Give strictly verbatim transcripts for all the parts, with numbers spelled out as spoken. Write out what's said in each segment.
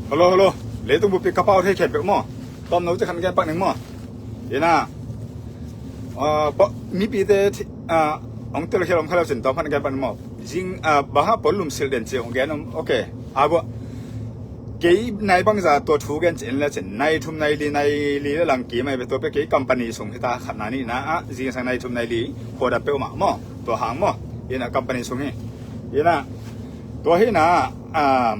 Hello, hello. Leitung buppi ka pau thei khempeuh maw? Tawmno ci khat gen pak ning maw? Ina, ah, pa- mipite thi- ah, hong tel khial om kha leu cin tawm khat gen pak ning maw? Zing, ah, bang hang puan lum silh den ci hong gen om. Ok. A bua. Kei nai bangza tua thu gen ci en le cin nai thum nai li nai li le lang kim ai ve, tua pia kei company sung hita khat na nih na ah zingsang nai thum nai li khuadap peuhmah maw? Tua hang maw? Ina company sung hi. Ina tua hi na, ah,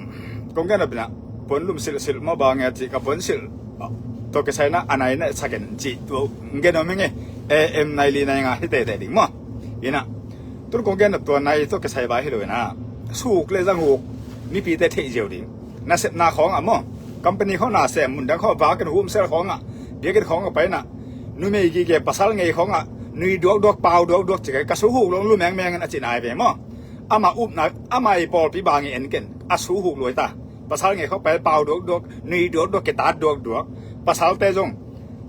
kong gen a pina puan lum silh silh maw bang e ci ka puan silh, ah, tua kisai na a nai na sa gen ci tua gen om hi nge. E em nai li nai nga hi tete ding maw? Ina tun kong gen a tua nai tua kisai vai hi lo ina suk le zang huk mipite theih ziau ding. Nasepna khawngah maw? Company khawng nasem mundang khawng vakin humsel khawngah biakinn khawngah paina numei gige pasal ngei khawngah nui duakduak pau duakduak cikai ka suhuk long lumengmengin a cin ai ve maw? Ama upna ama i pawlpi bangi enken a suhuk luai ta. Pasal ngei khawng pai pau duakduak nui duakduak kitat duakduak. Pasalte zong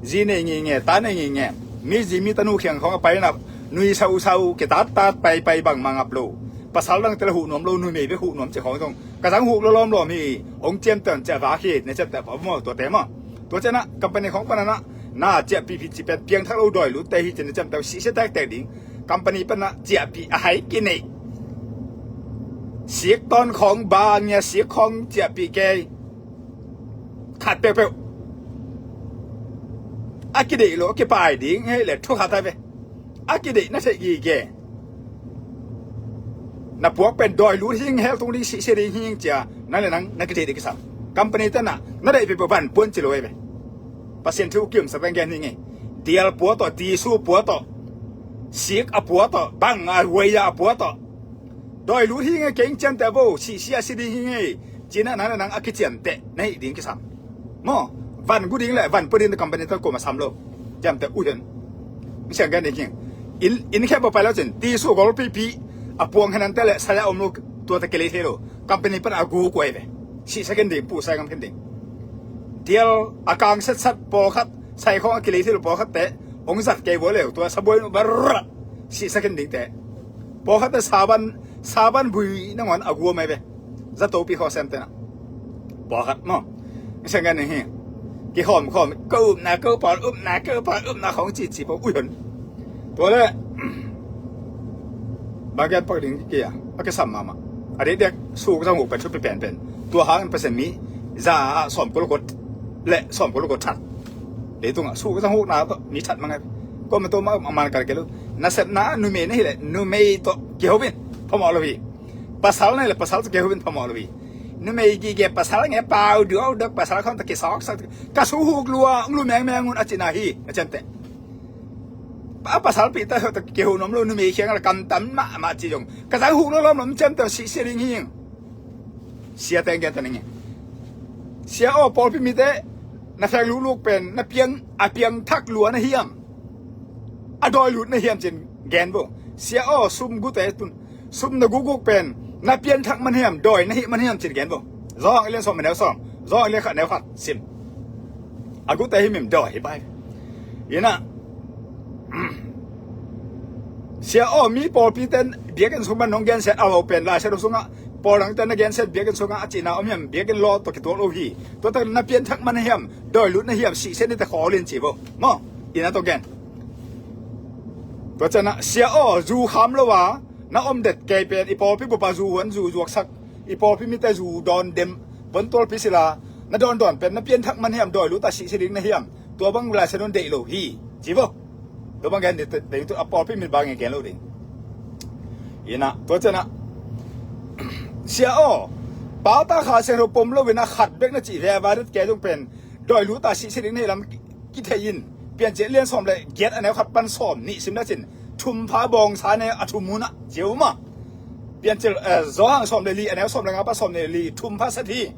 zi nei nginge ta nei nginge mi zi mi tanu khiang khawngah paina nui sau sau kitat tat pai pai bang mangap lo. Pasal dang tela huh nuam lo numei ve huh nuam ci khawng zong ka zang huk lawlawm lawm hi. Hong ciamteh hong ciah vak hi na ciamteh pa maw tuate maw? Tua cianah company khawng pananah na ciahpih phit ci pen piangthak lo dawi lutte hi ci na ciamteh sihsia tektek ding. Company panah ciahpih a hai kineih sik tawn khawng bang nia sik khawng ciahpih kei khat peuhpeuh a kideih lo a kipai ding hei le thu khat hai ve. A kideih na theih gige na puak pen dawi lut hing hel tung ding sihsia ding hing cia nang le nang na kitheih ding kisam. Company tana na deih peuhpeuh van puan ci lo ei ve. Pasian thu kium sa veng gen hing ei. Dial pua tawh tisu pua tawh sik a pua tawh bang a ruai a pua tawh dawi lut hing ei keng ciamteh vo sihsia si ding hing ei. Cina nang le nang a kiciamteh na hih ding kisam. Maw van gu ding le van pua ding company tan kuama sam lo. Ciamteh uh hian. Siang gen ding hing. In in khep pai lo cin tisu gol pipi a puang henan te le saya om lo. Tuate kilei thei lo company pan a gu kuai ve. Sihsa ken ding pu sai ngam ken ding. Dial a kang setsat pawlkhat sai khawng a kilei thei lo pawlkhat te hong zat kei vua leu tua sabuai nu barra sihsa ken ding te. Pawlkhat te saban saban bui nangawn a gu mai ve. Zatopi khaw sem tena pawlkhat maw? Siang gen ding hi. Kikhawm khawm ko upna ko pawl upna ko pawl upna khawng cici pawl ui hon. Tua le bang gen pak ding kia a kisam mahmah. A dek dek suk zang huk pen thupi penpen tua hangin Pasian mi za ah sawm kul kut le sawm kul kut that. Leitungah suk zang hukna tawh mi that mangai. Koma tua ma a man kal kelu nasepna numei na hi le numei tawh kihovin phamawh lo hi. Pasal na hi le pasal tawh kihovin phamawh lo hi. Numei gige pasal nge pau duau dok pasal khawng tawh kisawksak ka suhuk lua ung lu mengmeng un a cina hi a ciamteh. A pasal pihta hota kiho nuam lo numei khiang la kamtam mahmah ci zong ka zang huk lo lawm lawm ciamteh sihsia ding hing. Sia teng gen ta ning e. Sia aw pawlpi mite na fek lukluk pen na piang a piang thak lua na hiam? A dawi lut na hiam cin gen bo. Sia aw sum gute tun sum na gukguk pen na pian thak man hiam dawi na hih man hiam cin gen bo. Zawhang ilian sawm a neu sawm zawhang ilian khat neu khat sim. A gute hi mim dawi hi pai. Ina sia aw mi pawlpi ten biakin sung man nong gensiat a lo pen lai sia sungah pawl dang ten na gensiat biakin sungah a cina om hiam biakin law tawh kituak lo hi. Tua tak na pian thak man hiam dawi lut na hiam sihsia ni te khawl in ci bo. Maw ina tawh gen. Tua cianah sia aw zu kham lo a na om det kei pen i pawlpi bupa zu huan zu zuaksak i pawlpi mite zu dawn dem bon tualpi sila na dawn dawn pen na pian thak man hiam dawi lut a sihsia ding na hiam? Tua bang lai sia nun deih lo hi ci bo. Tua bang gen ding tu a pawlpi min bang gen lo ding. Ina tua cianah sia aw pata kha siang lo pom lo ina khat bek na cih ve a va det kei zong pen dawi lut a sihsia ding na hi lam kithei in Piancil lian sawm le giat a neu khat pan sawm nih sim na cin thum pha bawng sa ne a thum hun ah ziau ma. Piancil eh, zawhang sawm le li a neu sawm le nga pan sawm le li thum pha sat hi.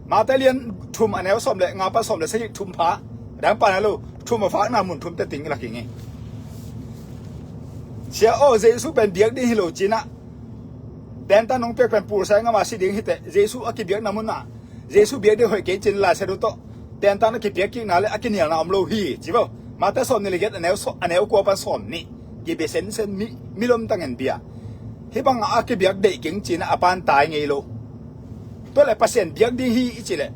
Mate lian thum a neu sawm le nga pan sawm le sat hi thum pha. Dang pan a lo thum a fak na mun thum te ting la king hi. Sia aw Jesu pen biak ding hi lo cina. Tenta nong pek pen pul sai ngama si ding hi te Jesu a kibiak na mun na. Jesu biak ding hoih kei cin lai sia du tawh tenta na kipiak kik na le a kinial na om lo hi ci bo. Mate sawm ni le giat a neu kua pan sawm ni. Kibe sensen mi milom tangen bia. Hi bang a kibiak deih keng cina a pan tai ngei lo. Tua le Pasian biak ding hi i ci le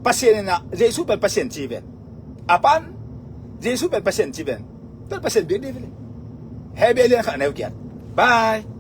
Pasian in ah Jesu pen Pasian ci ven. A pan Jesu pen Pasian ci ven. Pen Pasian biak dih ve le. Hebrew lian khat neu kiat. Bye.